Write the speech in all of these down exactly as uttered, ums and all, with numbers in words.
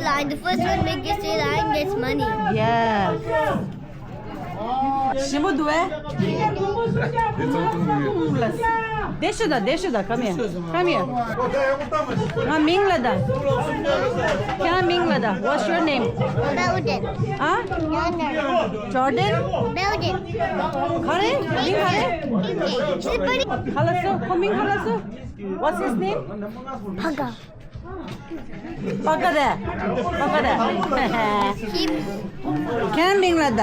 Line, the first one make the straight line gets money. Yeah. ཞིམ་པོ་འདུག་ཨེ། དེ་ཤོད་ད། དེ་ཤོད་ད། Come here. Come here. ང་མིང་ལབ་ད། ཁྱེད་རང་མིང་ལབ་ད། What's your name? Belden. ཨ། Jordan. Jordan? Belden. ག་རེ། མིང་ག་རེ། He's pretty. ག་ལ་སོ། ཁོ་མིང་ག་ལ་སོ། What's his name? Paga. པ་ཀ་རེད། པ་ཀ་རེད། ཁྱེད་མིང་ལ་ད། ཨ།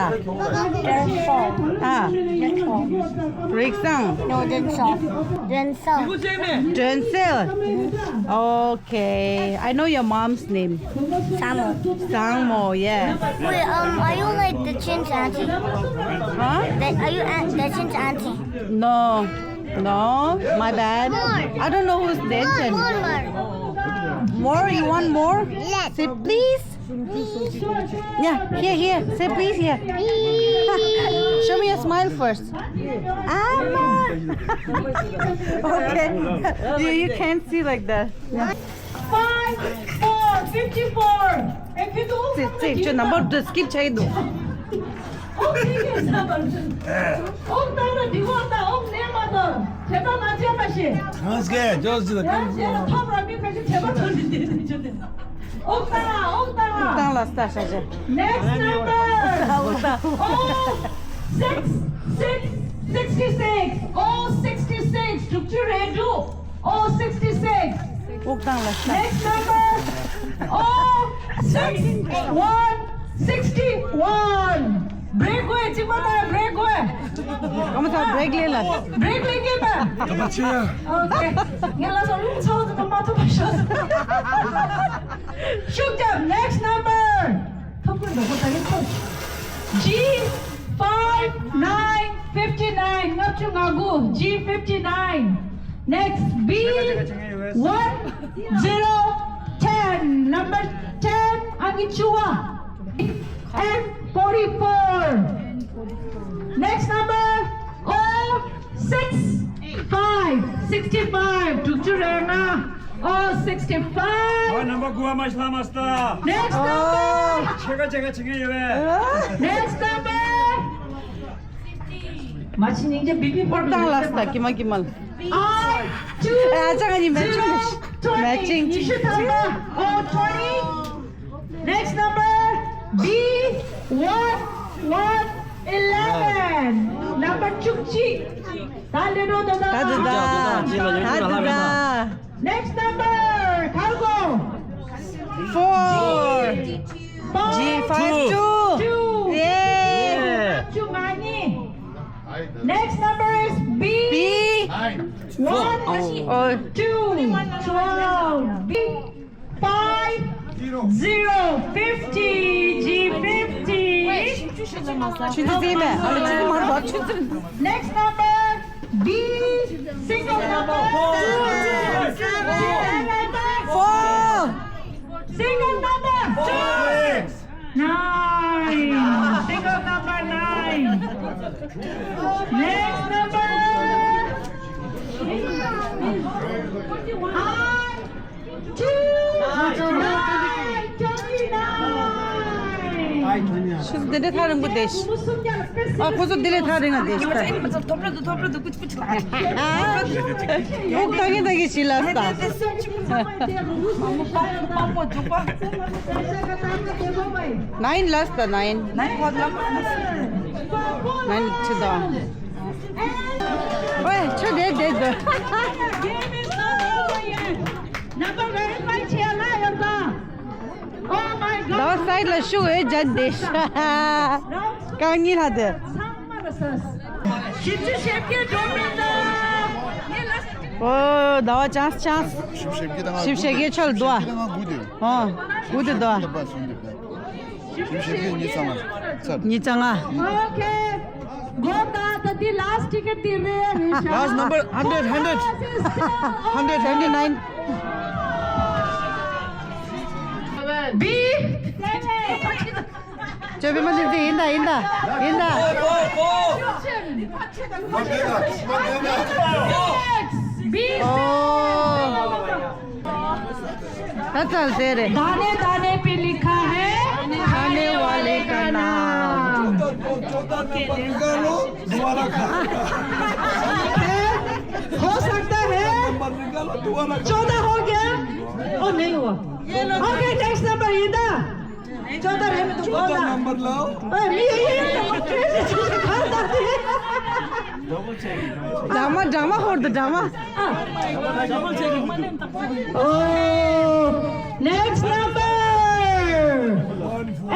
རིག་བཟང་། No, Densol. Densol. Densol. Okay. I know your mom's name. Sangmo. Sangmo, yeah. Wait, um, are you like the Chin's auntie? Huh? The, are you aunt, the Chin's auntie? No. No, my bad. More. I don't know who's More, Denton. More, more. More, you want more? Yes. Say please. Please. Yeah, here, here. Say please here. Please. Show me a smile first. Ama. Okay. You, you can't see like that. Yeah. Five four fifty four. ཨེ་ཁྱེད་ཚོ། ཚེ་ཚེ་ཁྱོད་ནམ་བར་དུ་སི་ཀིབ་བྱས་འདུག་ཨོ་ཁྱེད་ཀྱིས་ས་བར་ཚུན། ཨོ་ད་ར་འདི་ཧོ་ད་ཨོ་ནས་མ་ད་དེ་ད་མ་བྱས་མ་ཤེས། གང་སྐད་ཇོ་ཟི་ད་ཡང་གང་ཞེས་ལ་ཐོབ་ར་མི་ཁ་ཤི་བྱས་པ་ཚོ་འདི་འདི་འདི་ཆུ་དེ། ཨོ་ད་ཨོ་ད། ཨོ་ད་ལ་ས་ཤ་ཤ། Next number. ཨོ་ད། Oh, six, six, sixty six. Oh, sixty six. དྲུག་ཅུ་རེ་དྲུག Oh, sixty six. དབུགས་བཏང་ལ་ཤ། Next number. Oh, six one, sixty one. བྷེ་རེག་དགོས། གཅིག་མ་གཏོགས་བྷེ་རེག་དགོས། ཨ་མ་ཚ་བྷེ་རེག་ལེན་ལ། བྷེ་རེག་ལེན་གྱི་པ། ཨོ་ཁེ། ངས་ལ་སོ་ལུང་ཚོ་དུ་མ་ཐུབ་པ་ཤོད། ཤུགས་རྒྱབ། Next number. ཐུབ་ཀྱི་འདུག་གོ་ད་ཡིན་ཐུབ། G five nine fifty nine. ལྔ་བཅུ་ང་དགུ། G fifty nine. Next, B one zero ten. Number ten, ཨང་ཀི་བཅུ་བ། N forty four. Next number, O six five, sixty five. དྲུག་ཅུ་རེ་ལྔ། O sixty five. ཨ་ནམ་བར་དགུ་བ་མ་ཤི་ལ་མ་སྟ། Next number. ཆེ་ག་ཆེ་ག་ཆེ་ག་ཡོད་པས། Next number. མ་ཕྱི་ཉིན་རྒྱབ་བི་བི་ཕོར་བཏང་ལ་སྟ་ཀི་མ་ཀི་མལ། I two ཨ་ཅག་གཉིས་མེ་ཆིང་། zero twenty. མེ་ཆིང་། ཉི་ཤུ་ཐམ་པ། Oh, twenty. Next number, B one one eleven. Number བཅུ་གཅིག་ད་ལེ་རོ་ད་ད། ད་ད་ད། ད་ད་ད། Next number, cargo. Four. G five two. Two. Yeah. Two. Next number is B. B. One. Oh. Two. Twelve. B. Five. Zero. Fifty. G fifty. ཆུ་ཚོད་བཙལ་མེད། ཨ་ལ་ཆུ་ཚོད་མར་འགྲོ། ཆུ་ཚོད། Next number, B, single number. Four. Single number. Nine. Single number nine. Next number. I ཆུ་ཚོད་དེ་འདྲའི་ཐག་རིང་པོ་བསྡད་ཤག་ཨ་ཁོ་ཚོ་དེ་ལས་ཐག་རིང་ང་བསྡད་ཤག་ཨོ་ད་གིན་ད་གིན་ཞིག་ལབ་ད། Nine ལབ་ད། Nine. Nine ཁོ་ལབ། Nine ཆུ་ཚོད། ཨོའི་ཆུ་དེ་དེ་དེ། Number verify བྱས་ལ་ཡོད་ད། Oh my God. ཟླ་བ་སའི་ལ་ཤུགས་འོད་ཅན་དེ། རྐང་གཉིས་ལྷ་དེ། བཞི་བཅུ་ཞེ་བརྒྱད་འགྲོ་མེད་ད། ཨོ་ཟླ་བ་ཅན་ཅན། བཞི་བཅུ་ཞེ་བརྒྱད་ཆོལ་དུ་ཨ། ཨོ་དགུ་དེ་དུ་ཨ། བཞི་བཅུ་ཞེ་བརྒྱད་ཉིས་རྩ་ལྔ། ཉིས་རྩ་ལྔ། Okay. གོ་ད་ད་དེ་last ticket དེ་རེད་རེད་ཤག Last number, hundred, hundred. Hundred, hundred nine. B. ཅོ་བི་མ་ལི་ཛི་ཡིན་ད་ཡིན་ད་ཡིན་ད། B. ཨོ། ད་ཚར་ཟེར་རེད། दाने दाने पे लिखा है खाने वाले का नाम। चौदह नंबर निकालो, दोबारा खा। हो सकता है। नंबर निकालो, दोबारा खा। चौदह हो गया? ओ, नहीं हुआ। ओके, नेक्स्ट नंबर, ईंदा। चौदह रहे में तो चौदह बोला। नंबर लाओ। ओए, मी ये, ये, ये, ये, ये, ये, ये, ये, ये, ये, ये, ड्रामा, ड्रामा हो रहा था, drama. Oh, next number.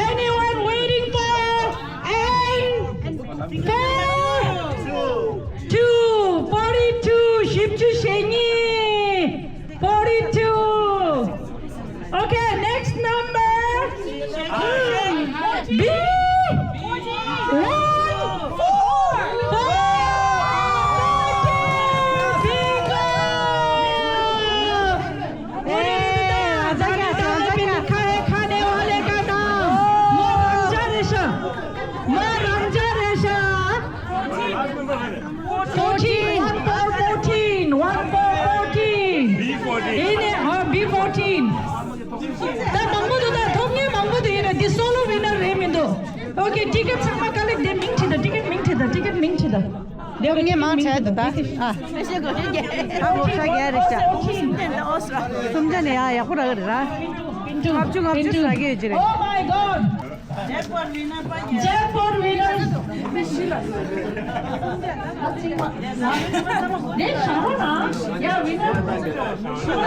Anyone waiting for? And four, two, forty-two, shipchu shengi, forty-two. Okay, next number. B. One, four, four, thirteen. Bingo. ए, आजा क्या, आजा क्या? खाने वाले का नाम। म रम्जा रेशा। म रम्जा रेशा। Fourteen, one four fourteen, one four fourteen. B fourteen. ཡིན་ནས། ཨ། B fourteen. ད་མང་པོ་འདུག་ད་ཐོབ་མཁན་མང་པོ་འདུག་ཡིན་ན་འདི་སོ་ལོ་ཝི་ནར་རེད་མི་འདུག་ཨོ་ཁེ། ཊི་ཀེ་ཊི་ཚང་མ་དཀའ་ལས་དེ་མིང་བྲིས་ད། ཊི་ཀེ་ཊི་མིང་བྲིས་ད། ཊི་ཀེ་ཊི་མིང་བྲིས་ད། ཐོབ་མཁན་མང་ཆེ་འདུག་ད། ཨ། ད་ལོ་ཤ་རྒྱག་རེད་ཤག་སུམ་ཆ་ནས་ཡ་ཡག་པོ་རག་གི་རེད་ར། ལྔ་བཅུ་ལྔ་བཅུ་ཟ་གི་ཡོད་ཀྱི་རེད། Oh my God! Jackpot winner. ནས་ཞང་རོ་ན་ཡ་ཝི་ནར་ཞུ་ན།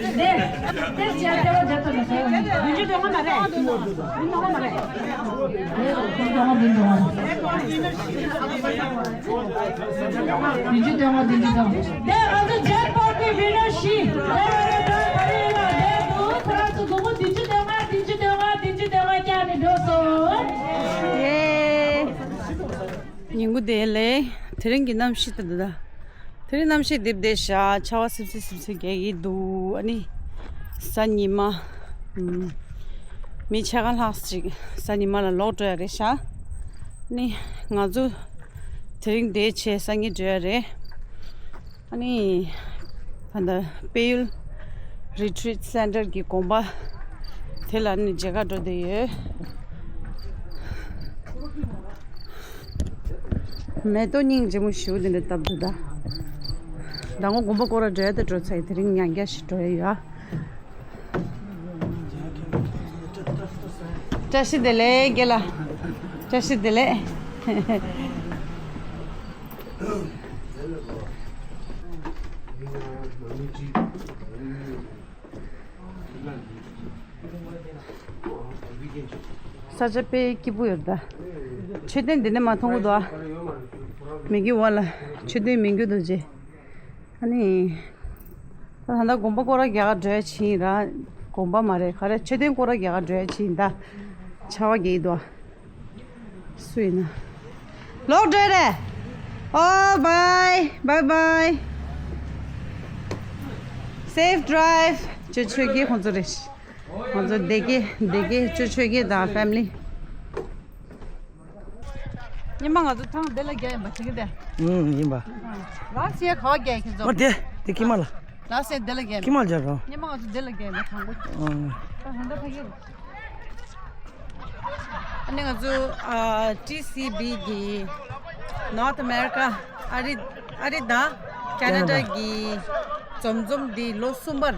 ནས་དེ་ཅི་ཡ་དེ་བ་རྒྱབ་ཐོབ་ན་ཟེར་ཡོང་། བདུན་ཅུ་དོན་ལྔ་མ་རེད། བདུན་ཅུ་དོན་ལྔ་མ་རེད། བདུན་ཅུ་དོན་ལྔ། བདུན་ཅུ་དོན་ལྔ། བདུན་ཅུ་དོན་ལྔ། བདུན་ཅུ་དོན་ལྔ། དེ་ང་ཚོ་ཇེག་པོཊ་གི་ཝི་ནར་བཞི། དེ་ང་ཚོ་གྲོས་ག་རེ་ཡིན་ན་བསྡད་འདུག་ཁོ་རང་ཚོ་སྒོར་མོ་བདུན་ཅུ་དོན་ལྔ། བདུན་ཅུ་དོན་ལྔ། བདུན་ཅུ་དོན་ལྔ་བཀྱག་ནས་འགྲོ་སོང་། ཡེ། ཉིན་གུང་བདེ་ལེགས། དེ་རིང་གི་གནམ་གཤིས་ད་ད་ད། དེ་རིང་གནམ་གཤིས་རྡིབ་བསྡད་ཤག་ཆར་པ་སིབ་སིབ་སིབ་སིབ་རྒྱག་གི་འདུག་ཨ་ནི། གཟའ་ཉི་མ། ཨམ། མི་ཕྱེད་ཀ་ལྷག་ཅིག་གཟའ་ཉི་མ་ལ་ལོག་འགྲོ་ཡ་རེད་ཤག་ཨ་ནི། ང་ཚོ་དེ་རིང་དེ་བྱས་སང་ཉིན་འགྲོ་ཡ་རེད། ཨ་ནི། ད་ལྟ་དཔལ་ཡུལ་རི་ཊི་རིཊ་སེན་ཊར་གྱི་དགོན་པ་དེ་ལ་ནི་མཇལ་ཁ་འགྲོ་བསྡད་ཡོད། མེ་ཏོག་སྙིང་རྗེ་མོ་ཞེ་པོ་འདི་འདྲ་བཏབ་འདུག་ད་ཟླ་ངོ་དགོན་པ་སྐོར་ར་འགྲོ་ཡ་ད་འགྲོ་ཚར་ཡིན། དེ་རིང་ཉང་རྒྱ་ཞིག་འགྲོ་ཡ་ཡོད་ཨ། བཀྲ་ཤིས་བདེ་ལེགས་རྒན་ལགས། བཀྲ་ཤིས་བདེ་ལེགས། ས་ཆ་དཔེ་སྐྱིད་པོ་ཡོད་ད། མཆོད་རྟེན་འདི་ནས་མར་མཐོང་གི་འདུག་ཨ། མིག་གི་འོག་ལ་མཆོད་རྟེན་མི་འགྱུར་རྡོ་རྗེ། ཨ་ནི། ད་ད་ལྟ་དགོན་པ་སྐོར་ར་རྒྱག་ག་འགྲོ་ཡ་ཕྱིན་ར། དགོན་པ་མ་རེད་ག་རེ། མཆོད་རྟེན་སྐོར་ར་རྒྱག་ག་འགྲོ་ཡ་ཕྱིན་ད། ཆར་པ་རྒྱག་གི་འདུག་ཨ། སུ་ཡིན་ན། ལོག་འགྲོ་རེད། Oh, bye, bye bye. Safe drive. ཅོ་ཅོ་གི་ཁོང་ཚོ་རེད། ང་ཚོ་བདེ་སྐྱིད་བདེ་སྐྱིད་ཅོ་ཅོ་གི་དང་ཕེ་མི་ལི། ཉི་མ་ང་ཚོ་ཐང་དེ་ལ་རྒྱག་ཡིན་པ་བྱེད་ཀྱི་དེ། ཨུམ། ཡིན་པ། ལགས་སེ་ག་པར་རྒྱག་ཁྱེད་ཚོ། ཨོ་དེ་དེ་ཀི་མ་ལ། ལགས་སེ་དེ་ལ་རྒྱག་ཡིན། ཀི་མ་ལ་རྒྱག་རོགས། ཉི་མ་ང་ཚོ་དེ་ལ་རྒྱག་ཡིན་པ་དང་པོ། ཨུམ། ད་ཧན་ད་ཕ་གི། ཨ་ནི་ང་ཚོ་ཨ་ཊི་སི་བི་གི་North America ཨ་རི་ཨ་རི་དང་ཁེ་ན་ཌ་གི་འཛོམས་འཛོམས་འདི་ལོ་གསུམ་པ་ར།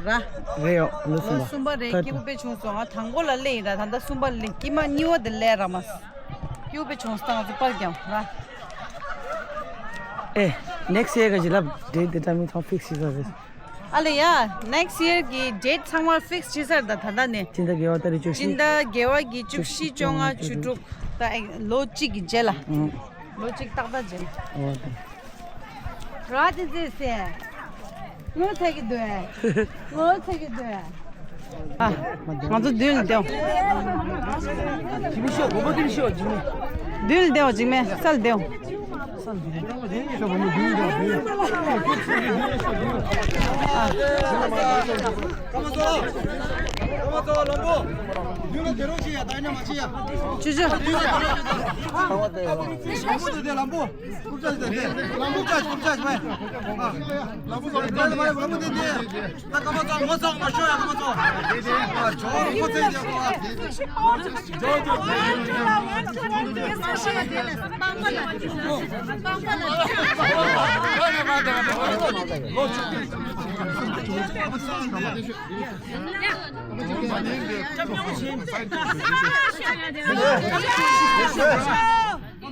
རེད་ཡོ། ལོ་གསུམ་པ། ལོ་གསུམ་པ་རེད། སྐྱིད་པོ་དཔེ་བྱུང་སོང་། ང་དང་པོ་ལ་སླེབས་ཡིན་ར། ད་ལྟ་གསུམ་པ་སླེབས། ཀྱི་མ་གཉིས་པ་དེ་སླེབས་ར་མ། སྐྱིད་པོ་དཔེ་བྱུང་སོང་། ང་ཚོ་པར་རྒྱབ་ར། ཨེ། next year ག་ཅི་ལབ་date དེ་ཊ་མིང་ཐོག་ཕིག་སི་བྱེད་ས་རེད། ཨ་ལེ་ཡ། next year གི་date ཚང་མ་ཕིག་སི་བྱས་ཚར་ད་ད་ལྟ་ནས། སྤྱི་ཟླ་བརྒྱད་པ་ཏ་རིག་བཅུ་བཞི། སྤྱི་ཟླ་བརྒྱད་པ་གི་བཅུ་བཞི་བཅོ་ལྔ་བཅུ་དྲུག་ད་ཨེ་ལོ་གཅིག་གི་རྗེས་ལ། ཨང་། ལོ་གཅིག་ཏག་ཏག་རྗེས་ལ། ཨོ་དེ། ར་དེ་ཚེ་སེ། ངོ་ཚ་གི་འདུག་ཨེ། ངོ་ཚ་གི་འདུག་ཨེ། ཨ། ང་ཚོ་མདུན་ལ་བསྡད། མདུན་ལ་བསྡད་འཇིགས་མེད། སར་བསྡད། ཀརྨ་ཚོ་ལམ་བུ། མདུན་ལ་དེ་རོགས་བྱེད་ཡ། ད་ཡིན་ན་མ་བྱེད་ཡ། ཅི་ཅི། མདུན་ལ་དེ་རོགས་བྱེད་ཡ། ལམ་བུ་དེ་དེ་ལམ་བུ། ཀུར་ཅ་ཅི་དེ་དེ། ཀུར་ཅ་ཅི་ཀུར་ཅ་ཅི་བས། ལམ་བུ་ཚོ་ལམ་བུ་དེ་དེ། ད་ཀརྨ་ཚོ་ངོ་ཚ་མ་ཤོར་ཡ། ཀརྨ་ཚོ། ཨ་ཇོ་ཁོ་ཚེ་ཡ་ཁོ།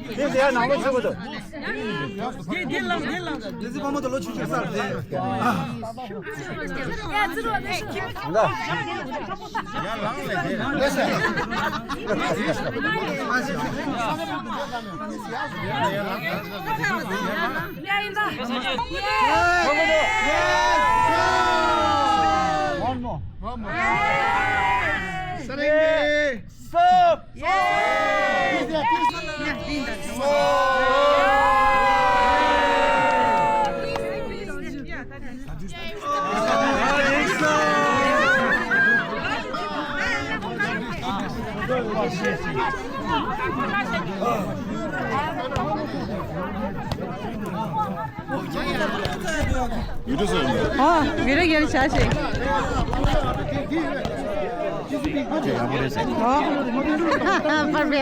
དེ་ཟེར་ཡ་ནང་ལོགས་ཆུད་པ་དང་། དེ་དེ་ལངས་དེ་ལངས། དེ་ཚེ་དཔའ་མོ་དང་ལོ་ཆུང་ཆུང་སར་དེ། One more. One more. Stop! ཨོ། བི་ཌི་ཡོ་རྒྱག་ནས་བཞག་ཤིག་ཨོ། བར་བའི་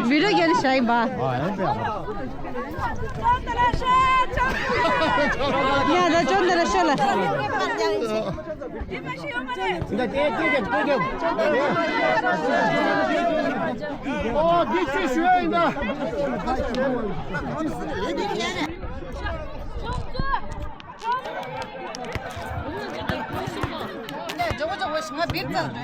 བི་ཌི་ཡོ་རྒྱག་ནས་བཞག་ཡིན་པ། ཡ་ད་ཅོ་འདི་ལ་ཤོད་ལ། འདི་ཅི་ཞུ་ཡིན་ད། ཇོ་བོ་ཇོ་བོ་ཞིག་ང་བིར་ཙམ།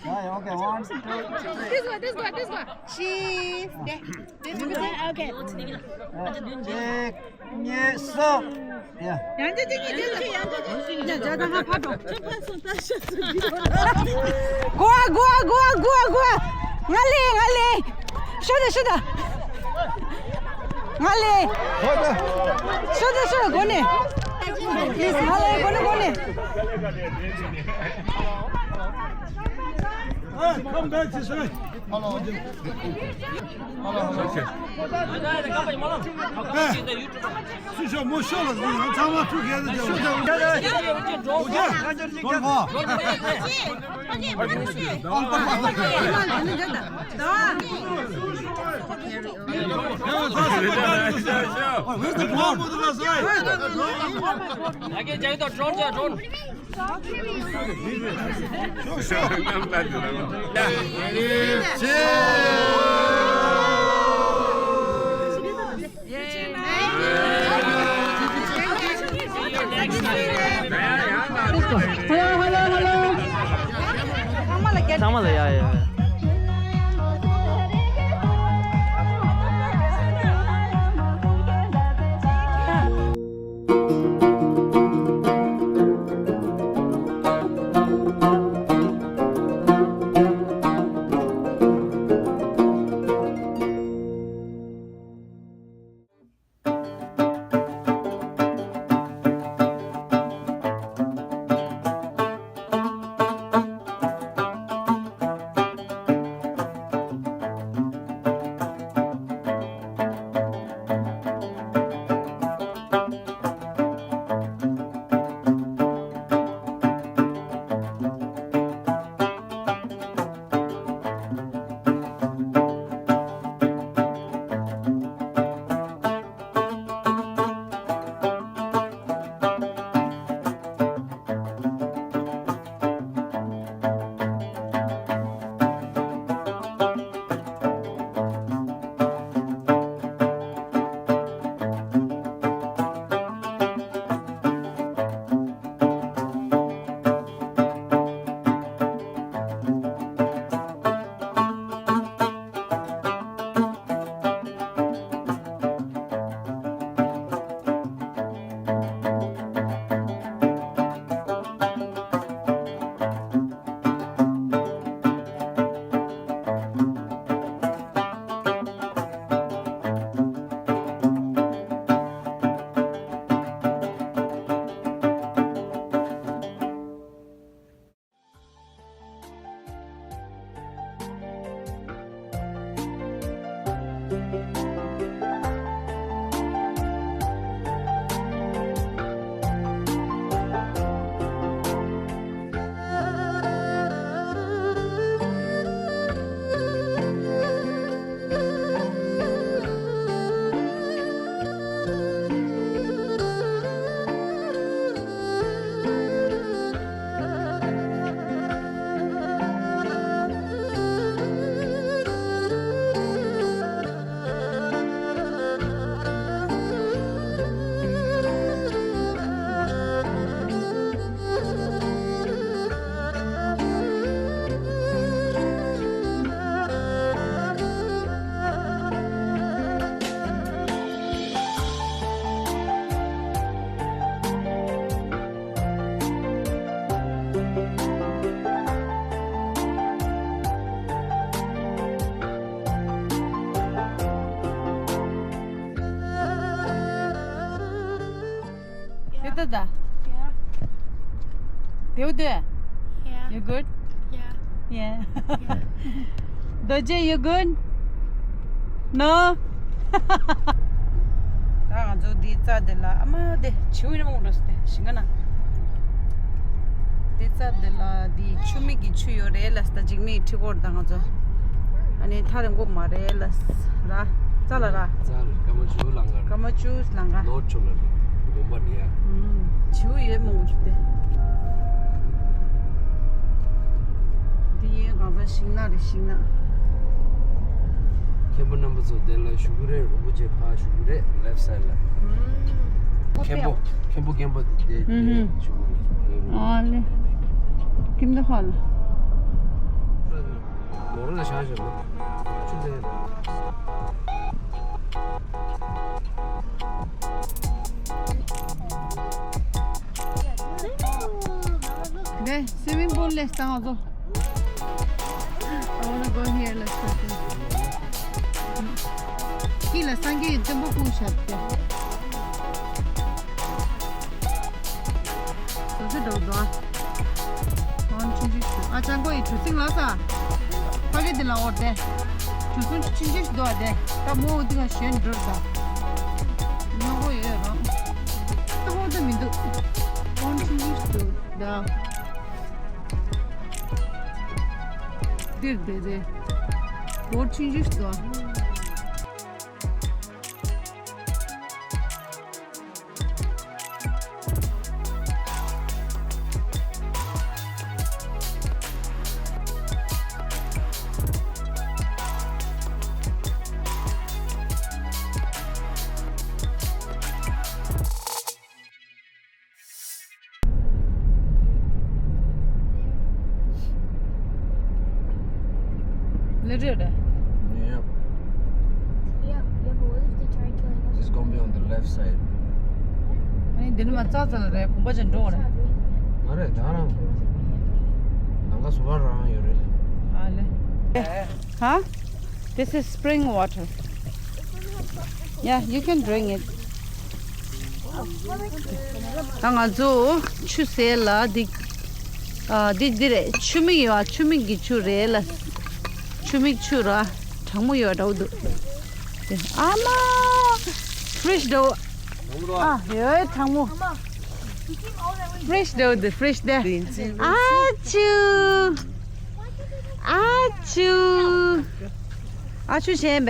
This one, this one, this one. Cheese. Okay. གཅིག་གཉིས། གསུམ། ཡ། ཡང་ཅིག་ཅིག་ཅིག་ཅིག་ཡང་ཅིག་ཅིག་ཡང་ཅིག་ཅིག་ཡང་ཅིག་ཅིག་ཕར་འགྲོ། གོ་ཨ་གོ་ཨ་གོ་ཨ་གོ་ཨ་གོ་ཨ། ང་ལེ་ང་ལེ། ཤོད་ད་ཤོད་ད། ང་ལེ། ཤོད་ད་ཤོད་ད་གོ་ནས། Please ང་ལེ་གོ་ནས་གོ་ནས། Hey, come back this way. སུ་ཤོག་མོ་ཤོག་ལ་ཟིན་ཡང་ཚང་མ་ཐུག་གེ་ལ་རྒྱབ། ཨོ་ཀེ། ཀྲོན་གོ། Where's the ball? Where's the ball? Hello, hello, hello. ཚང་མ་ལ་ཡ་ཡ། ད་ད། Yeah. དེའུ་དེ། Yeah. You good? Yeah. Yeah. Yeah. རྡོ་རྗེ། You good? No. ད་ང་ཚོ་འདི་རྩྭ་དེ་ལ་ཨ་མ་དེ་བྱིའུ་ཡིན་མོ་འགྲོ་སྟེ་ཞིང་ཁ་ན། འདི་རྩྭ་དེ་ལ་འདི་ཆུ་མིག་གི་ཆུ་ཡོད་རེད་ལ། ད་འཇིགས་མེད་ཁྲི་སྐོར་ད་ང་ཚོ། ཨ་ནི་ཐག་རིང་པོ་མ་རེད་ལ། ར། རྩྭ་ལ་ར། རྩྭ་ལ་ཀ་མ་ཆུ་ལང་ག། ཀ་མ་ཆུ་ལང་ག། ནོར་ཆུ་ལ་རེད། དགོན་པ་ནི་ཡ། ཨུམ། བྱིའུ་ཡོད་མོ་འགྲོ་སྟེ། འདི་ཡིན་གང་ཟག་ཤིང་ནགས་རེད། ཤིང་ནགས། མཁན་པོ་རྣམ་པ་ཚོ་དེ་ལ་བཞུགས་ཀྱི་རེད། རིན་པོ་ཆེ་ཕར་བཞུགས་ཀྱི་རེད། ལེཕ་སའིཌ་ལ། ཨུམ། མཁན་པོ། མཁན་པོ་རྒན་པ་དེ་ཨུམ་ཧུམ། བཞུགས་ཀྱི་རེད། ཨ་ལེ། ཁྱིམ་ད་ཧ་ལ། ལོ་རེ་ལ་བཞག་བཞག་ལོ། ཆུ་ཚན། དེ་སུའི་མིང་པུལ་ལས་བཏང་བ་ཚོ། I wanna go here, let's go. ཁྱི་ལ་སངས་རྒྱས་ཀྱི་བཙན་པོ་ཁུངས་བཞག་སྟེ། བཟོ་བཅོས་འགྲོ་འདུག་ཨ། ཨོན་ཆུང་ཆུང་ཞིག་འདུག་ཨ། ཅང་གོ་ཡི་གྲུ་གཟིངས་ལ་ས། ཕ་གི་འདི་ལ་འོར་ཏེ། གྲུ་གཟིངས་ཆུང་ཆུང་ཞིག་འདུག་ཨ། དེ་ད་མོ་འདི་ག་ཞོན་འགྲོ་ད། ཉོ་གོ་ཡོད་རང་། ད་འོར་ད་མི་འདུག་ཨོན་ཆུང་ཆུང་ཞིག་འདུག་ད། འདིར་བསྡད་དེ། འོར་ཆུང་ཆུང་ཞིག་འདུག་ཨ། ལེ་རེད་རེད། Yeah. Yeah, yeah, but what if they try killing us? It's gonna be on the left side. ཨ་ནི་འདི་ནི་མ་རྩ་རྩ་ལ་རེད། གོམ་པ་ཅན་འགྲོ་རེད། ང་རེད་ད་རང་། ནང་ག་སུ་ག་རང་ཡོད་རེད། ཨ་ལེ། Huh? This is spring water. Yeah, you can drink it. ད་ང་ཚོ་ཆུ་ཟེར་ལ་འདི། ཨ། འདི་འདི་རེད། ཆུ་མིག་ཡོད་ཨ། ཆུ་མིག་གི་ཆུ་རེད་ལ། ཆུ་མིག་ཆུ་ར། གྲང་མོ་ཡོད་འདྲ་བོ་འདུག་དེ་ཨ་མ། ཕི་རིཇ་འདྲ་བོ། ཨ་ཡོད་གྲང་མོ། ཕི་རིཇ་འདྲ་བོ་འདི་ཕི་རིཇ་དེ། ཨ་ཆུ། ཨ་ཆུ། ཨ་ཆུ་བྱས་པས།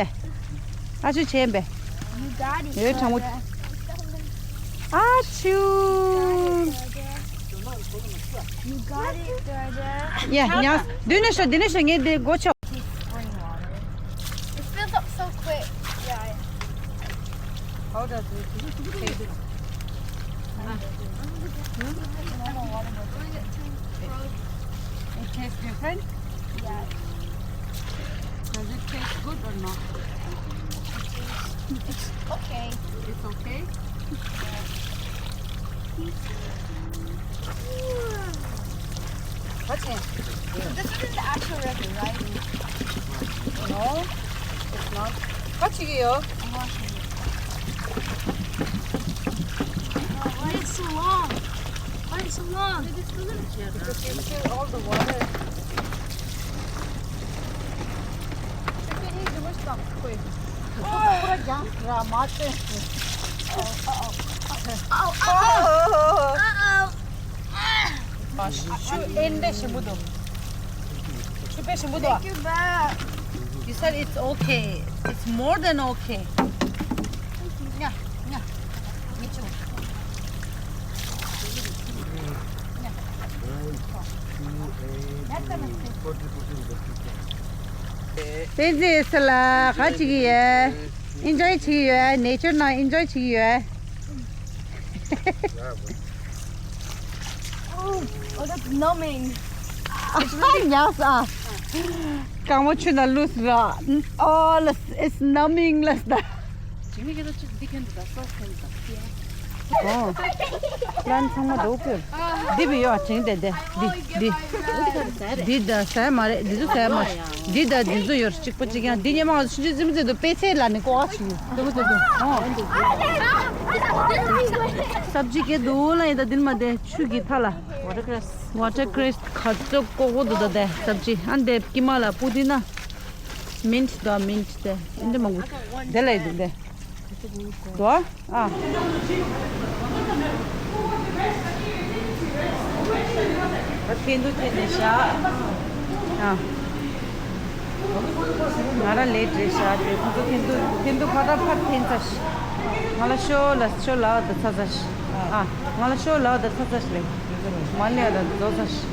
ཨ་ཆུ་བྱས་པས། You got it, ཡོད་གྲང་མོ། Georgia. ཨ་ཆུ། You got it, Georgia. ཡ་ཡ། འདི་ནས་ཤོག་འདི་ནས་ཤོག་ངས་འདི་སྒོ་ཕྱེ། Spring water. It fills up so quick. Yeah. How does it taste? Huh? Normal water, but it tastes different? Yeah. Does it taste good or not? It's okay. It's okay? What's it? This isn't the actual river, right? No, it's not. What you get? Why it's so long? Why it's so long? Because you fill all the water. Ow, ow, ow, ow. ཆུ་ཨེ་འདྲ་ཞིམ་པོ་འདུག་ཆུ་དཔེ་ཞིམ་པོ་འདུག Take it back. You said it's okay. It's more than okay. ཉ་ཉ་ཉ་ཆུ་ཉ། བསྟན་འཛིན་ཨེ་ས་ལ་ག་བྱེད་ཀྱི་ཡོད། ཨེན་ཇོའི་བྱེད་ཀྱི་ཡོད། ནེ་ཅར་ནང་ཨེན་ཇོའི་བྱེད་ཀྱི་ཡོད། Oh, that's numbing. ཉལ་ས། རྐང་པ་ཆུ་ནང་བླུགས་ར། Oh, it's numbing ལ་ས། ཇི་མི་གི་ད་ཅིག་འདི་ཁེན་ད་སོ་ཁེན་ད། ཨོ། ལན་ཚང་མ་འགྲོ་ཕྱིར། འདི་བི་ཡོ་ཅིང་དེ་དེ། འདི་འདི། འདི་ད་ཟ་ཡ་མ་རེད། འདི་ཚོ་ཟ་ཡ་མ་རེད། འདི་ད་འདི་ཚོ་ཡོད་རེད། གཅིག་པ་གཅིག་རྐྱང་། འདི་ཉི་མ་ང་ཚོ་ཆུང་ཆུང་རྩེད་མོ་རྩེ་དུས་པད་ཚལ་ལ་ནི་ཀོ་ཨ་ཆུ་ཡོད། རྩེད་མོ་རྩེ་དུས། ཨོ། སབ་ཇི་སྐྱེ་འདུག་ལ་ཡིན་ད་འདི་མ་དེ་ཆུ་གི་ཐ་ལ། ཝ་ཊར་ཀ་རེ་སི། ཝ་ཊར་ཀ་རེ་སི་ག་ཚོད་ཀོ་ཀོ་འདུག་ད་དེ་སབ་ཇི། ཨ་འདི་ཀི་མ་ལ་པུ་ཏི་ན། མིན་ཊི་དང་མིན་ཊི་དེ་ཨིན་དྲ་མང་པོ་དེ་ལ་ཡི་འདུག་དེ། དོ། ཨ། ད་འཐེན་དུ་འཐེན་ནས་བཞག་ཨ། ང་རང་ལས་བྲེལ་བཞག་དེ་ཁོ་ཚོ་འཐེན་དུ་འཐེན་དུ་ཕར་ཕར་འཐེན་ཚར་ཤག་ང་ལ་ཤོ་ལ་ཤོ་ལ་དུ་ཚ་ཚར་ཤག་ཨ། ང་ལ་ཤོ་ལ་དུ་ཚ་ཚར་ཤག་ལེ། མ་ལས་ལ་རྫོགས་ཚར་ཤག་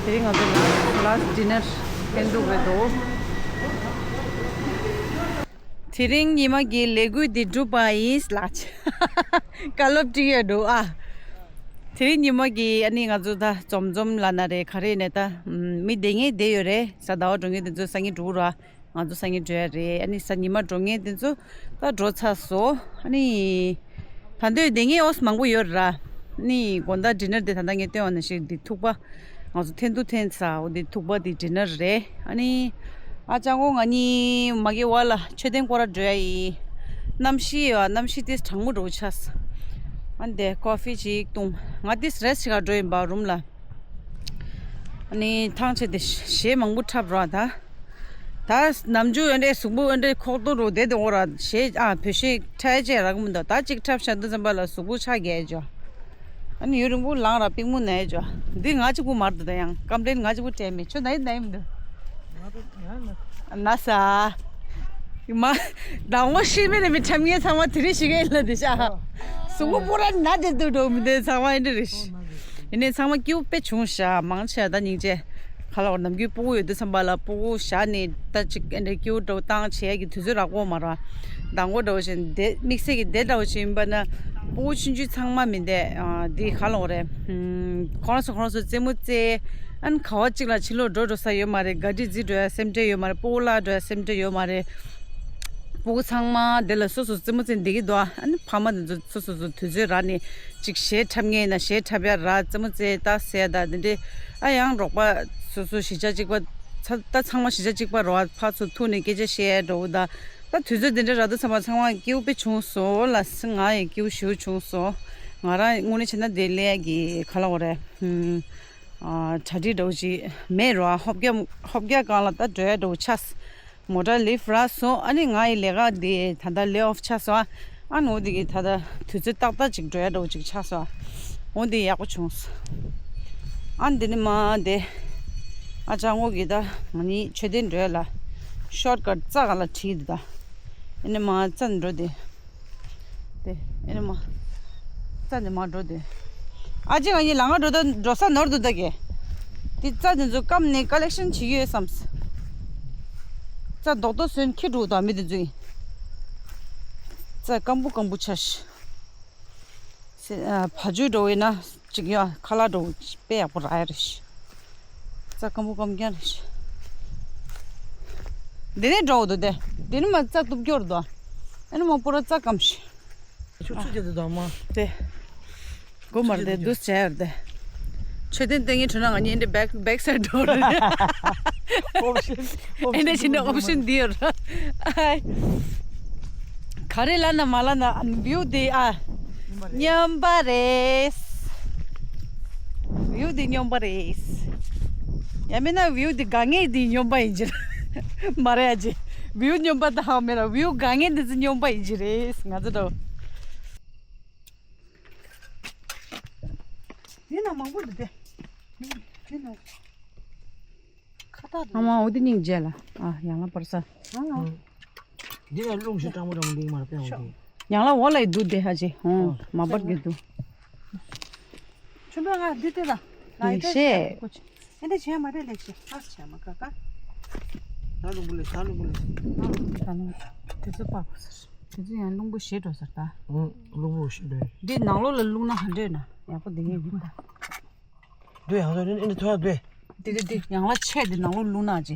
དེ་རིང་ང་ཚོ་ལ་ལཱ་སི་ཊི་ཌི་ནར་འཐེན་འདུག་རེད་དོ། དེ་རིང་ཉི་མ་གི་ལས་འགུལ་འདི་གྲུབ་པ་ཡིན་ལགས། བཀའ་སློབ་ཅིག་ཡོད་འདུག་ཨ། དེ་རིང་ཉི་མ་གི་ཨ་ནི་ང་ཚོ་ད་འཛོམས་འཛོམས་ལབ་ན་རེད། ག་རེ་ནས་ད་མི་བསྡད་མཁན་བསྡད་ཡོད་རེད། གཟའ་ཟླ་བ་འགྲོ་མཁན་དེ་ཚོ་སང་ཉིན་འགྲོ་གི་རེད། ང་ཚོ་སང་ཉིན་འགྲོ་ཡ་རེད། ཨ་ནི་གཟའ་ཉི་མ་འགྲོ་མཁན་དེ་ཚོ་ད་འགྲོ་ཚར་སོང་། ཨ་ནི་ད་འདོད་བསྡད་མཁན་ཨོ་སི་མང་པོ་ཡོད་ར། ཨ་ནི་དགོང་དག་ཌི་ནར་དེ་ད་ལྟ་ངས་སྟོན་པ་ནང་བཞིན་འདི་ཐུག་པ། ང་ཚོ་འཐེན་ཐུག་འཐེན་ཚར། འོ་འདི་ཐུག་པ་འདི་ཌི་ནར་རེད། ཨ་ནི་ཨ་ཅག་ངོ་ང་གཉིས་མ་གི་བར་ལ་མཆོད་རྟེན་སྐོར་ར་འགྲོ་ཡ་ཡིན། གནམ་གཤིས་ཡ་གནམ་གཤིས་ཏིས་གྲང་མོ་འགྲོ་ཆགས། ཨ་ནི་དེ་ཀོ་ཕི་ཅིག་བཏུང་། ང་ཏིས་རེ་སི་ཊི་བྱེད་ག་འགྲོ་ཡིན་པ་རུམ་ལ། ཨ་ནི་ཐང་ཆད་དེ་གཞས་མང་པོ་འཁྲབ་རོགས་ད། ད་ནམ་རྒྱུན་ཨེ་འདྲའི་གཟུགས་པོ་ཨེ་འདྲའི་ཁོག་ཏོ་རུ་བསྡད་དེ་འོ་ར་གཞས་ཨ་བོད་གཞས་འཁྲབ་བྱས་རག་མི་འདུག་ད་གཅིག་འཁྲབ་བཞག་དུས་ཙམ་པ་ལ་གཟུགས་པོ་ཆག་རྒྱག་ཅོ། ཨ་ནི་ཡུན་རིང་པོ་ལངས་ར་པིག་མུ་ན་ཡ་ཅོ། འདི་ང་གཅིག་པུ་མར་འདུག་ད་ཡང་ཀམ་པི་ལེན་ང་གཅིག་པུ་སྤྲད་མེད། ཁྱོད་ན་ཡི་ན་ཡི་མི་འདུག་ན་ས། མ། ཟླ་ངོ་ཤེས་མེད་ནས་མི་འཁྲབ་མཁན་ཚང་མ་དེ་རིང་ཞིག་ཨེ་ལ་འདི་ཤ། གཟུགས་པོ་པོ་ར་ན་དེ་འདུག་འགྲོ་མི་འདུག་ཚང་མ་ཨེ་འདྲ་རེད། ཡིན་ནའི་ཚང་མ་སྐྱིད་པོ་དཔེ་བྱུང་ཤག་མང་ཆེ་ད་སྙིང་རྗེ། ཁ་ལག་ནམ་རྒྱུན་སྤུ་གུ་ཡོད་དུས་ཙམ་པ་ལ་སྤུ་གུ་བཞག་ནས་ད་ཅིག་ཨེ་འདྲ་སྐྱིད་པོ་འདྲ་བོ་བཏང་བྱེད་ཡ་གི་དུས་ཚོད་རག་གོ་མ་ར། མདང་དགོང་འདྲ་བོ་བཞིན་བསྡད་དམིགས་བསལ་གྱི་བསྡད་འདྲ་བོ་བཞིན་ཡིན་པ་ན། སྤུ་གུ་ཆུང་ཆུང་ཚང་མ་མི་བསྡད་ཨ། འདི་ག་ལ་འོ་རེད། ཁོ་རང་ཚོ་ཁོ་རང་ཚོ་རྩེད་མོ་རྩེ། ཨ་ནི་ག་བ་གཅིག་ལ་ཕྱི་ལོགས་འགྲོ་འགྲོ་ས་ཡོད་མ་རེད། ག་དྲི་རྫི་འགྲོ་ཡ་སེམས་ཁྲལ་ཡོད་མ་རེད། སྤུ་གུ་ལ་འགྲོ་ཡ་སེམས་ཁྲལ་ཡོད་མ་རེད། སྤུ་གུ་ཚང་མ་དེ་ལ་སོ་སོ་རྩེད་མོ་རྩེ་བསྡད་ཀྱི་འདུག་ཨ་ནི་ཕ་མ་དེ་ཚོ་སོ་སོ་སོ་དུས་ཚོད་རག་ནས་ཅིག་གཞས་འཁྲབ་མཁན་ཡིན་ན་གཞས་འཁྲབ་ཡ་རག་རྩེད་མོ་རྩེ་ད་ཟེར་ད་དེ་འདྲས། ཨ་ཡང་རོགས་པ་སོ་སོ་གཞིས་ཆགས་གཅིག་པ་ཚ་ད་ཚང་མ་གཞིས་ཆགས་གཅིག་པ་རོགས་ཕར་ཚུར་ཐུག་ནས་སྐད་ཆ་བཤད་ཡ་འདྲ་བོ་ད། ད་དུས་ཚོད་དེ་འདྲས་རག་དུས་ཚང་མ་ཚང་མ་སྐྱིད་པོ་དཔེ་བྱུང་སོང་ལ། སི་ང་ཡི་སྐྱིད་པོ་ཞེ་པོ་བྱུང་སོང་། ང་རང་དངོས་གནས་བྱས་ན་དེ་ལས་ཀྱི་ག་ལ་འོ་རེད། ཨ་གྲ་སྒྲིག་འདྲ་བོ་ཅིག་མེད་རོགས། ཧོབ་རྒྱ་ཧོབ་རྒྱ་སྒང་ལ་ད་འགྲོ་ཡ་འདྲ་བོ་ཆགས། མོ་ཊ་ལིཕ་རག་སོང་། ཨ་ནི་ང་ཡི་ལས་ཀ་དེ་ད་ལྟ་ལེ་ཨོཕ་ཆགས་སོང་། ཨ་ནི་འོ་དེ་གི་ད་ལྟ་དུས་ཚོད་ཏག་ཏག་ཅིག་འགྲོ་ཡ་འདྲ་བོ་ཅིག་ཆགས་སོང་། འོ་དེ་ཡག་པོ་བྱུང་སོང་། ཨ་ནི་དེ་ནི་མ་དེ་ཨ་ཅག་ངོ་གི་ད་ང་གཉིས་མཆོད་རྟེན་འགྲོ་ཡ་ལ་ཤོཊ་ཀཊ་རྩ་ག་ལ་བྲིས་འདུག་ད་ཨ་ནི་མ་རྩ་ནས་འགྲོ་དེ། དེ་ཨེ་ནི་མ། རྩ་ནས་མར་འགྲོ་དེ། ཨ་ཅེ་ང་གཉིས་ལ་ང་འགྲོ་ད་འགྲོ་ས་ནོར་འདུག་ད་གེ། དེ་རྩ་དེ་ཚོ་སྐམ་ནས་ཀ་ལེག་ཤན་བྱེད་ཀྱི་ཡོད་བསམ། རྩ་རྡོག་རྡོག་བཟོས་ནས་འཁྱེར་འགྲོ་ད་མི་དེ་ཚོས། རྩ་སྐམ་པོ་སྐམ་པོ་ཆགས་ཤག་སེ་ཨ་བ་ཕྱུགས་འགྲོ་བས་ན་ཅིག་ཡ་ཁ་ལག་འགྲོ་དཔེ་ཡག་པོ་རག་ཡ་རེད་ཤག་རྩ་སྐམ་པོ་སྐམ་རྐྱང་རེད་ཤག་འདི་ནས་འགྲོ་འདུག་དེ། འདི་ནས་མར་རྩ་གཏུབ་རྒྱུ་རེད་དོ། ཨ་ནི་མ་པོ་ར་རྩ་སྐམ་ཤག་ཆུ་ཆུ་རྒྱག་དུས་དང་མ། དེ། སྒོ་མར་དེ་འདུག་བྱས་ཡོད་དེ། མཆོད་རྟེན་སྟེང་ངེས་བྲོས་ན་ང་གཉིས་འདི་བེག་བེག་སའིད་འགྲོ་རེད། ཨོབ་ཤན། ཨེ་འདྲ་བྱས་ན་ཨོབ་ཤན་འདི་ཡོད་ར། ཨའི། ག་རེ་ལབ་ན་མ་ལབ་ན་བིའུ་འདི་ཨ། སྙོམས་པ་རེད། བིའུ་འདི་སྙོམས་པ་རེད། ཡང་མིན་ན་བིའུ་འདི་དགའ་ངེས་འདི་སྙོམས་པ་ཡིན་གྱི་རེད། མ་རེད་ཨ་ཅེ། བིའུ་སྙོམས་པ་དང་ཧ་མེད་ལ་བིའུ་དགའ་ངེས་འདི་ཚོ་སྙོམས་པ་ཡིན་གྱི་རེད་ང་ཚོ་འདྲ་བོ། དེ་ན་མང་པོ་འདུག་སྟེ། དེ་ན། ཁ་བཏགས་འདུག་ཨ་མ་འོ་དེ་སྙིང་རྗེ་ལ། ཨ་ཡང་ལ་བར་ས། ཨ་ཨ། འདི་ལ་རླུང་ཞིག་སྤྲང་པོ་སྤྲང་པོ་འདི་མར་པས་འོ་དེ། ཡང་ལ་འོ་ལ་ཡི་འདུག་སྟེ་ཧ་ཅེ། ཨོ་མ་པར་གི་འདུག་ཆུ་འགྲོ་ང་འདི་ལྟ་ལ། ལ་ཡི་ཤེས། ཨེ་འདྲ་བྱས་མ་རེད་ལེགས་ཤིག་ཨེ་འདྲ་བྱས་མ་ཁ་ཁ། ད་རླུང་པོ་ལས་ད་རླུང་པོ་ལས། ད་རླུང་དེ་ཚོ་པགས་པ་ཟེར། དེ་ཚོ་ཡང་རླུང་པོ་ཞེད་འགྲོ་ཟེར་ད། ཨང་རླུང་པོ་ཞེད་འགྲོ། འདི་ནང་ལོགས་ལ་བླུགས་ན་ཧ་འདྲེ་ན་ཡག་པོ་འདི་ཡིན་གྱི་ད། འདི་ཡང་ཚོ་ཨེ་འདྲ་ཐོ་ཡག་འདི། འདི་འདི་འདི་ཡང་ལ་ཆད་འདི་ནང་ལོགས་བླུགས་ན་ཅི།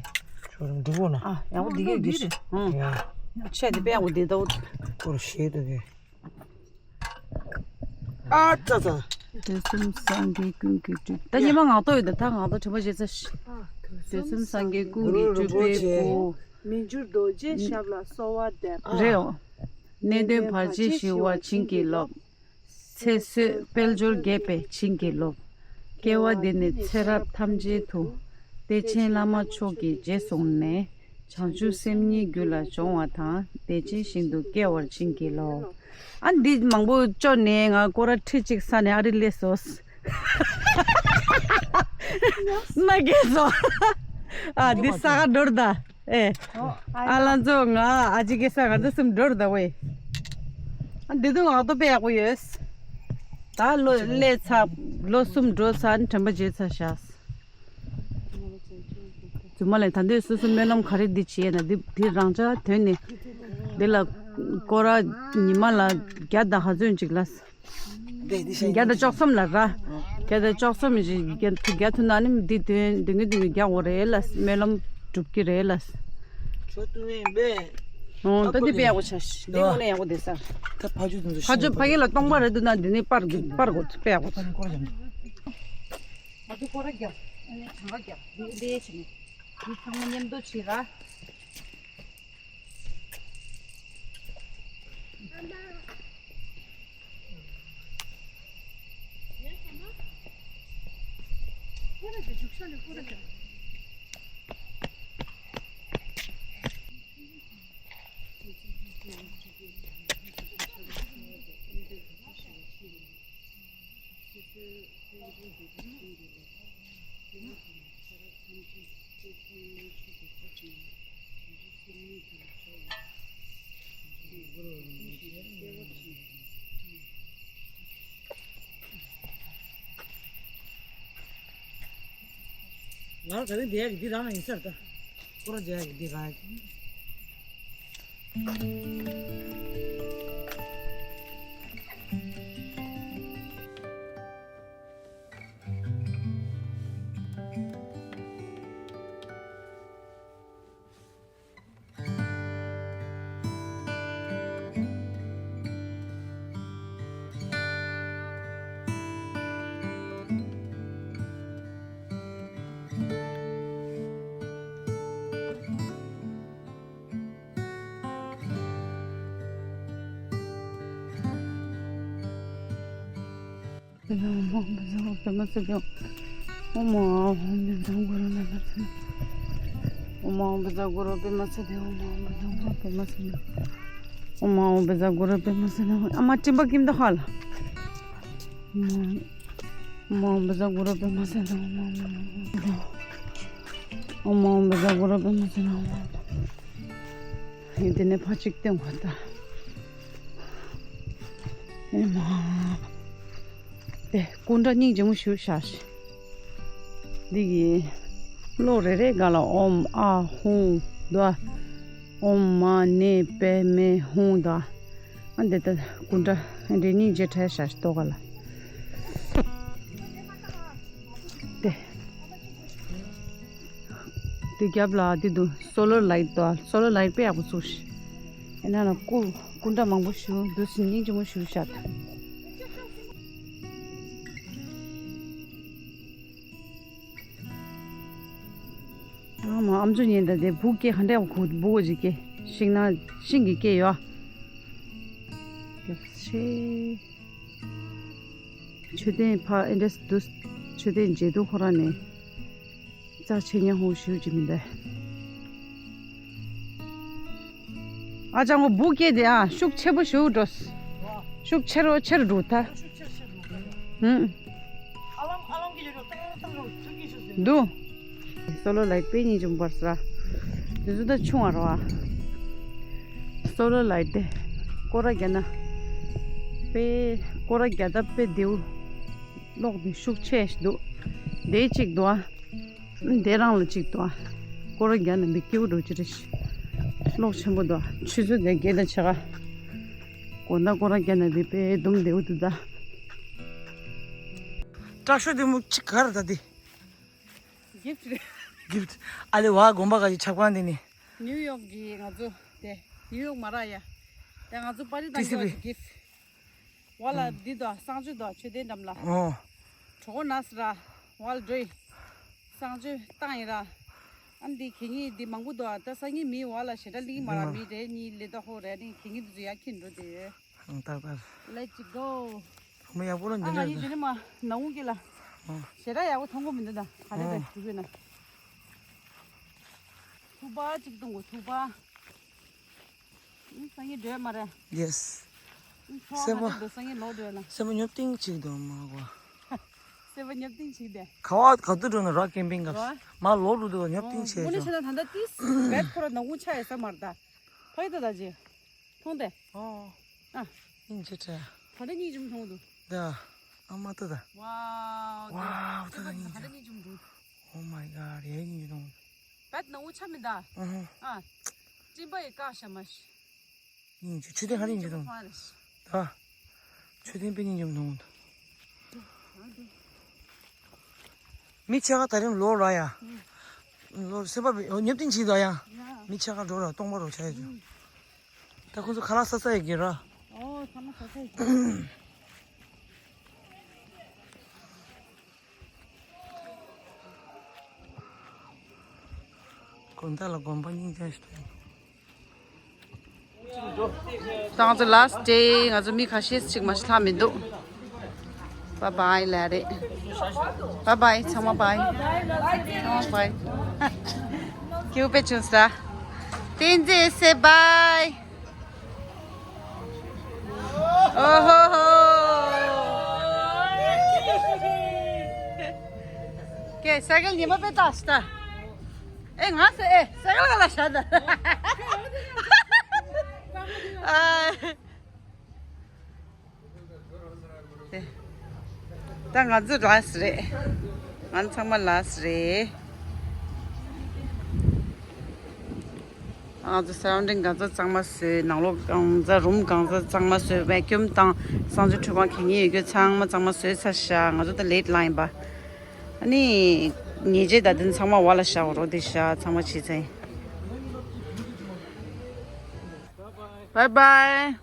ཆོ་རང་འདི་བོ་ན། ཨ་ཡག་པོ་འདི་གས་འདི་རེད། ཨང་། ཡ། ཆས་དེ་དཔེ་ཡག་པོ་འདི་ལྟ་བུ། སྐོར་ཞེས་འདུག་གས། ཨ་ཙ་ཙ། དུས་གསུམ་སངས་རྒྱས་ཀུན་གྱི་སྤྲུལ། ད་ཉི་མ་ངག་ཐོག་ཡོད་ད། ད་ངག་ཐོག་དྲན་པ་བརྗེད་ཚར་ཤག་དུས་གསུམ་སངས་རྒྱས་ཀུན་གྱི་སྤྲུལ་པའི་སྐུ། མི་འགྱུར་རྡོ་རྗེའི་ཞབས་ལ་གསོལ་བ་འདེབས། རེད་འོ། གནས་བརྟན་བར་ཆད་ཞི་བ་བྱིན་གྱིས་རློབས། ཚེ་བསོད་དཔལ་འབྱོར་རྒྱས་པའི་བྱིན་གྱིས་རློབས། སྐྱེ་བ་འདི་ནས་ཚེ་རབས་ཐམས་ཅད་དུ། བདེ་ཆེན་བླ་མ་མཆོག་གི་རྗེས་བཟུང་ནས། བྱང་ཆུབ་སེམས་ཉིད་རྒྱུད་ལ་སྦྱོང་བ་དང་། བདེ་ཆེན་ཞིང་དུ་སྐྱེ་བར་བྱིན་གྱིས་རློབས། ཨ་འདི་མང་པོ་ཅོ་ནས་ང་སྐོར་ར་ཁྲི་གཅིག་ས་ནས་ཨ་རི་སླེབས་སོང་། ན་རྒས་སོང་། ཨ་འདི་ས་ག་འགྲོ་ར་ད། ཨེ། ཨ་ལ་ཚོ་ང་ཨ་ཅེ་སྐལ་བཟང་ང་ཚོ་གསུམ་འགྲོ་ར་ད་ཝེ། ཨ་འདི་དུས་ངག་ཐོག་དཔེ་ཡག་པོ་ཡོད། ད་ལོ་སླེབས་ཚར། ལོ་གསུམ་འགྲོ་ཚར་དྲན་པ་བརྗེད་ཚར་ཤག་རྫུན་མ་ལས་ད་འདོད་སོ་སོ་སྨོན་ལམ་ག་རེ་འདི་བྱས་ན་འདི་འདི་རང་ཅག་དོན་ནི། འདི་ལ་སྐོར་ར་ཉི་མ་ལ་བརྒྱ་དང་ཧ་ཚོད་ཅིག་ལ། བརྒྱ་དང་བཅུ་གསུམ་ལ་ར། བརྒྱ་དང་བཅུ་གསུམ་ཞིག་བརྒྱ་ཐུ་བརྒྱ་ཐུ་ན་ནི་འདི་དོན་འདི་ངི་འདི་ངི་རྒྱག་འོ་རེད་ལ་སྨོན་ལམ་འགྲུབ་ཀྱི་རེད་ལ། ཆོ་ཏུ་ཡིན་པས། ཨོ་ད་འདི་དཔེ་ཡག་པོ་ཆགས་ཤག་འདི་དངོས་གནས་ཡག་པོ་བསྡད་ས། ད་ཕ་ཇུ་དུ་ཕ་ཇུ་ཕ་གི་ལ་སྟོང་པ་རེད་འདུག་ན་འདི་ནི་པར་གི་པར་གོ་དཔེ་ཡག་པོ་ཆགས། ང་ཚོ་སྐོར་ར་རྒྱབ། ཨ་ནི་གྲངས་ཀ་རྒྱབ། འདི་འདི་བྱས་ནས་འདི་ཚང་མ་མཉམ་དུ་བྱེད་ར། ང་ལ་ད་རིང་བསྡད་ཡག་གི་འདི་རང་ལ་ཡིན་ས་རེད་ད། སྐོར་ར་རྒྱག་ཡག་གི་འདི་རང་ཡིན། ཨོཾ་ཨཱཿཧཱུྃ་བཛྲ་གུ་རུ་པདྨ་སིདྡྷི་ཧཱུྃ། ཨོཾ་ཨཱཿཧཱུྃ་བཛྲ་གུ་རུ་པདྨ་སིདྡྷི་ཧཱུྃ། ཨ་མ་སྤྲིན་པ་ཀིམ་ད་ཧ་ལ། ཨོཾ་ཨཱཿཧཱུྃ་བཛྲ་གུ་རུ་པདྨ་སིདྡྷི་ཧཱུྃ། ཨོཾ་ཨཱཿཧཱུྃ་བཛྲ་གུ་རུ་པདྨ་སིདྡྷི་ཧཱུྃ། ཡིན་དེ་ནས་ཕ་གཅིག་སྟོན་གོ་ད། ཨེ་མ། དེ་སྐུ་འདྲ་སྙིང་རྗེ་མོ་ཞུ་བཞག་ཤིག་འདི་གི་གློག་རེ་རེ་སྒང་ལ་ཨོཾ་ཨཱཿཧཱུྃ་དོ། ཨོཾ་མ་ཎི་པདྨེ་ཧཱུྃ་དོ། ཨ་འདི་ལྟ་སྐུ་འདྲ་འདྲེ་སྙིང་རྗེ་ཕྲལ་ཤག་ཤིག་ཏོག་ག་ལ། དེ། དེ་རྒྱབ་ལ་དེ་འདུག་སོ་ལར་ལའིཊ་དོ། སོ་ལར་ལའིཊ་དཔེ་ཡག་པོ་བཙུགས་ཤིག་ཨེ་ན་ལ་སྐུ་སྐུ་འདྲ་མང་པོ་ཞིག་འདུག་སྙིང་རྗེ་མོ་ཞིག་ཤག་ཨ་མ་ཨམ་ཅོག་ཉན་ད་དེ་སྦུག་སྐྱེ་ག་འདྲ་ཡག་པོ་སྦུག་གོ་ཅིག་སྐྱེ། ཤིང་ནགས་ཤིང་གི་སྐྱེ་ཡོད། རྒྱབ་ཤེས། མཆོད་རྟེན་ཕ་ཨེ་འདྲས་འདུག་མཆོད་རྟེན་མཇལ་དུས་ཁོ་རང་ནས་རྩ་ཆེ་ཉེ་ཧོ་ཞུ་ཅི་མི་འདུག་ཨ་ཅང་གོ་སྦུག་སྐྱེས་དེ་ཨ་ཤུགས་ཆེ་པོ་ཞུ་འགྲོ། ཤུགས་ཆེ་རུ་ཆེ་རུ་འགྲོ་ད། ཧུམ། འདུག་སོ་ལར་ལའིཊ་དཔེ་སྙིང་རྗེ་མོ་འབར་ས། དེ་ཚོ་ད་ཆུང་བ་རེད་བ། སོ་ལར་ལའིཊ་དེ་སྐོར་ར་རྒྱག་ན་དཔེ་སྐོར་ར་རྒྱག་ད་དཔེ་བདེའུ་གློག་དེ་ཤུགས་ཆེ་ཞིག་འདུག་དེ་གཅིག་འདུག་ཨ། དེ་རང་ལ་གཅིག་འདུག་ཨ། སྐོར་ར་རྒྱག་ན་མི་སྐྱིད་པོ་འགྲོ་ཅི་རེད་ཤི། གློག་ཆེན་པོ་འདུག་ཨ། ཆུ་ཚོད་དེ་བརྒྱད་དང་ཕྱེད་ཀ་དགོང་དག་སྐོར་ར་རྒྱག་ན་དེ་དཔེ་སྡུག་བདེའུ་འདུག་ད། སྐྲ་ཤོ་དེ་མོ་གཅིག་ག་རེ་ད་དེ། གིཕ་ཊི་རེད། གིཕ་ཊི། ཨ་ལེ་བ་དགོན་པ་ག་ཅིག་ཆབ་ཁང་དེ་ནི། ནིའུ་ཡོག་གི་ང་ཚོ་དེ། ཡོད་མ་ར་ཡ། དེ་ང་ཚོ་པར་རིས་དང་ཊི་སི་བི། གི་ཝ་ལ་འདི་དང་གསང་སྤྱོད་དང་མཆོད་རྟེན་འགྲམ་ལ། ཨོ། གྲོགས་ན་སི་ར། ཝ་ལ་འགྲོ་ཡི། གསང་སྤྱོད་བཏང་ཡིན་ར། ཨ་འདི་གད་སྙིགས་འདི་མང་པོ་འདུག་ད་སང་ཉིན་མི་ཝ་ལ་ཞེ་དྲག་སླེབས་མ་ར། མི་རེ་གཉིས་སླེབས་ད་ཧོ་རེ་ནི་གད་སྙིགས་འདི་ཚོ་ཡར་འཁྱེར་འགྲོ་དེ་ཡོད། ཨང་ཏག་ཏག Let's go. ཁོ་མོ་ཡག་པོ་ལ་ཨ་འདི་ང་ཡི་འདྲ་དེ་ནི་མ་ནང་ངུ་གི་ལ། ཨོ། ཞེ་དྲག་ཡག་པོ་མཐོང་གི་མི་འདུག་ད་ག་རེ་ཨོ། དེ་གྲུ་བོད་ན། ཐུག་པ་གཅིག་གཏོང་དགོས་ཐུག་པ། ཨུ། སང་ཉིན་འགྲོ་ཡ་མ་རེད། Yes། ཨུ། ཚོ་སེམས་པ་ཧ་ཅང་འདུག་སང་ཉིན་ལོག་འགྲོ་ཡ་ལ། སེམས་པ་ཉོབ་ཏིང་ཅིག་འདུག་མ་གོ། སེམས་པ་ཉོབ་ཏིང་ཅིག་དེ། ག་བ་ག་དུ་འགྲོ་ན་ར་ཀེམ་པིང་ག་ར། མ་ལོག་འགྲོ་འདུག་ཉོབ་ཏིང་ཨོ། ཆེ་དངོས་གནས་ཅོ། བྱས་ན་ད་ལྟ་ཏིས་བེད་ཁོ་ར་ནག་ཁུང་ཆ་ཡ་ས་མ་རེད་ད། ཕ་ཡི་ད་ད་ཅི། མཐོང་དེ། ཨོ། ཨ། སྙིང་རྗེ་ཁྲ། ད་ལྟ་སྙིང་རྗེ་མཐོང་འདུག་ད། ཨ་མ་ཏོ་ད། Wow ཝའོ། ད་ད་སྙིང་ད་ལྟ་རྗེ། སྙིང་རྗེ་མཐོང་འདུག Oh my god ཡའི་སྙིང་རྗེ་མཐོང་། བད་ནག་ཁུང་ཆ་མི་ད། ཨ་ཧ། ཨ། སྤྲིན་པ་ཡི་བཀག་ཤ་མ་ཤི། སྙིང་རྗེ། མཆོད་རྟེན་ཧ་རི་སྙིང་རྗེ་མཐོང་། ད། མཆོད་རྟེན་དཔེ་སྙིང་རྗེ་མཐོང་འདུག་མི་ཆ་ག་ད་རིང་ལོ་ར་ཡ། ལོ་སེ་པ་བི་ཉོབ་ཏིང་ཅིག་ད་ཡ། མི་ཆ་ག་འགྲོ་ར་སྟོང་པ་རོ་ཆ་ཡ་ཅུ། ད་ཁོ་ཚོ་ཁ་ལག་ས་ས་ཡ་གི་ར། ཨོ་ཚང་མ་ས་ས་ཡ་གི། དགོན་བདག་ལ་དགོན་པ་སྙིང་རྗེ་ཞིག་འདུག་ད་ང་ཚོ་last day ང་ཚོ་མི་ཁ་ཤས་ཅིག་མ་ཤི་ལྷག་མི་འདུག Bye bye ལ་རེད། Bye bye ཚང་མ་bye ཚང་མ་bye ཁྱེའུ་དཔེ་ཆུང་ས་ར། བསྟན་འཛིན་སེ་bye ཨོ་ཧོ་ཧོ། ཀེ་སེ་ཀལ་ཉི་མ་དཔེ་ལྟ་ཤི་ད། ཨེ་ང་སེ་ཨེ་སེ་ཀལ་ག་ལ་ཤ་ད། ཨ། ད་ང་ཚོ་last རེད། ང་ཚང་མ་last རེད། ང་ཚོ་surrounding གང་ཚ་གཙང་མ་བཟོས། ནང་ལོགས་གང་ཚ་རུམ་གང་ཚ་གཙང་མ་བཟོས། vacuum དང་གསང་སྤྱོད་ཁྲུས་ཁང་གད་སྙིགས་ཡོད་རྒྱུ་ཚང་མ་གཙང་མ་བཟོས་ཚར་ཤག་ང་ཚོ་ད་late ལངས་ཡིན་པ། ཨ་ནི་ཉེས་ཆད་ད་དུང་ཚང་མ་བ་ལ་བཞག་རོགས་དེ་ཤག་ཚང་མ་བྱས་ཚར་ཡིན། Bye bye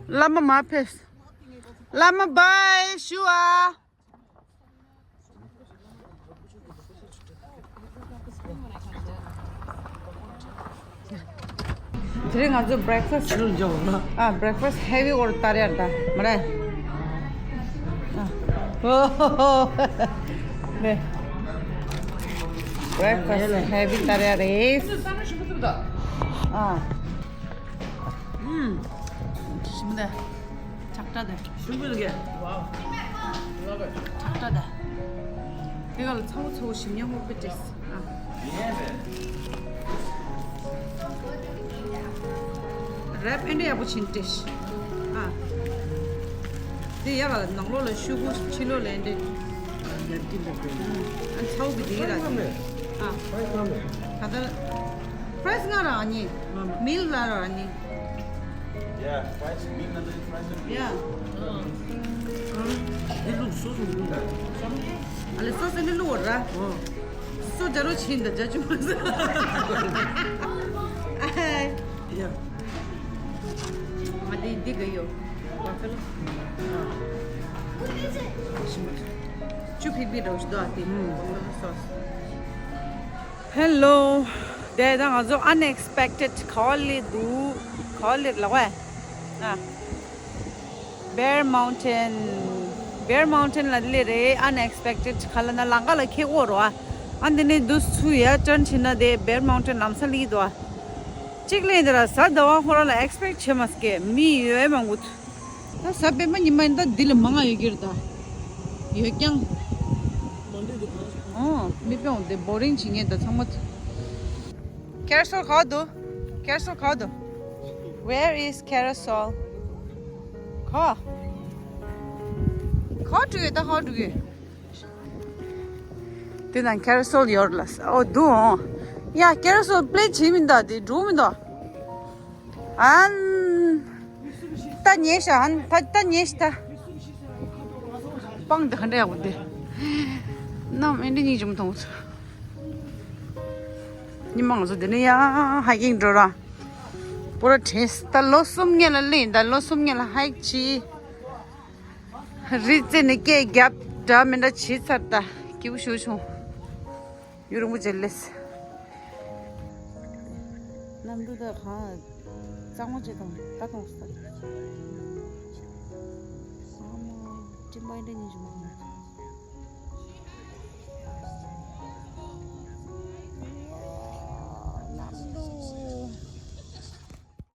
བླ་མ་མ་ཕེབས། བླ་མ་bye ཞུ་ཨ། དེ་རིང་ང་ཚོ་breakfast ཨ་breakfast heavy འོར་ཏར་ཡར་ད་མ་རེད། ཨ། ཨོ་ཧོ་ཧོ། ནེ། breakfast heavy ཏར་ཡར་རེད། ཨ། ཨུམ། ཞིམ་ད། ཆག་ཏྲ་ད། ཞུམ་པོ་ལ་གས། Wow. Love it. ཆག་ཏྲ་ད། དེ་ག་ལ་ཚ་བོ་ཚ་བོ་ཞིམ་ཉམས་པོ་དཔེ་ཏེས། ཨ། རེབ་ཨེ་འདྲ་ཡག་པོ་ཕྱིན་ཏེས། ཨ། དེ་ཡག་ལ་ནང་ལོགས་ལ་ཤུ་གུ་ཕྱི་ལོགས་ལ་ཨེ་འདྲ། ཨ་ཚ་བོ་གི་དེ་ག་ལ་དེ། ཨ། ད་ལྟ། price ང་རང་ཉེ། meal ལ་རང་ཉེ། Yeah, fries, meal ནང་དུ་fries ཡ། ཨ་ལེ་སོ་སོ་ནི་བླུགས་ར། སོ་རྒྱ་རོ་ཆེན་འདི་རྒྱ་ཆུ་མ་ཟ། ཡ། ང་དེ་འདི་ག་ཡོད། ཆུ་ཕིག་པི་རོ་ཞིག་དོ་ཨ་དེ། Hello དེ་ད་ང་ཚོ་unexpected ག་བ་སླེབས་འདུག་ག་བ་སླེབས་ལ་བས། ཨ། Bear Mountain Bear Mountain ལ་སླེབས་རེད། unexpected ག་ལ་ན་ལམ་ཁ་ལ་ཁེ་འོ་རོ་ཨ། ཨ་འདི་ནས་འདུག་ཚུར་ཡར་turn བྱས་ན་དེ་Bear Mountain ལམ་སང་སླེབས་འདུག་ཨ། གཅིག་ལས་འདི་ར་གཟའ་ཟླ་བ་ཁོ་རང་ལ་expect བྱེད་མ་སྐད་མི་ཡོད་མང་པོ། ད་གཟའ་སྤེན་པ་ཉི་མ་ཡིན་ད་འདི་ལས་མང་ང་ཡོད་ཀྱི་རེད་ད། ཡོད་ཀྱང་། ཨོ་མི་སྤུན་དེ་boring བྱེད་ངེས་ད་ཚང་མ། Carousel ག་བ་འདུག Carousel ག་བ་འདུག Where is Carousel? ག་བ། ག་བ་འགྲོ་གི་ད་ག་བ་འགྲོ་གི། དེ་ན་Carousel ཡོད་ལ་ཨོ་འདུག་ཨོ། ཡ་Carousel play བྱེད་མི་འདུག་དེ་འགྲོ་མི་འདུག་ཨན། ད་ཉེ་ཤ་ཨན་ད་ད་ཉེ་ཤ་ད། སྤང་འདི་ག་འདྲ་ཡག་པོ་འདི། ནམ་ཨེ་འདྲ་སྙིང་རྗེ་མོ་མཐོང་སོང་། ཉི་མ་ང་ཚོ་འདི་ནས་ཡང་hiking འགྲོ་ར། པོ་ར་དྲན་སོང་། ད་ལོ་གསུམ་སྔོན་ལ་སླེབས་ཡིན། ད་ལོ་གསུམ་སྔོན་ལ་ཧའིཀ་བྱས། རི་རྩེ་ནས་སྐད་རྒྱབ་འདྲ་མི་འདྲ་བྱས་ཚར། ད་སྐྱིད་པོ་ཞེ་པོ་བྱུང་། ཡུན་རིང་པོ་བྱས་སླེབས། གནམ་གྲུ་ད་གང་གཙང་མ་བྱས་དང་ད་གང་ས། ཨ་མ། སྤྲིན་པ་འདྲ་ཉིད་ཅིག་མ།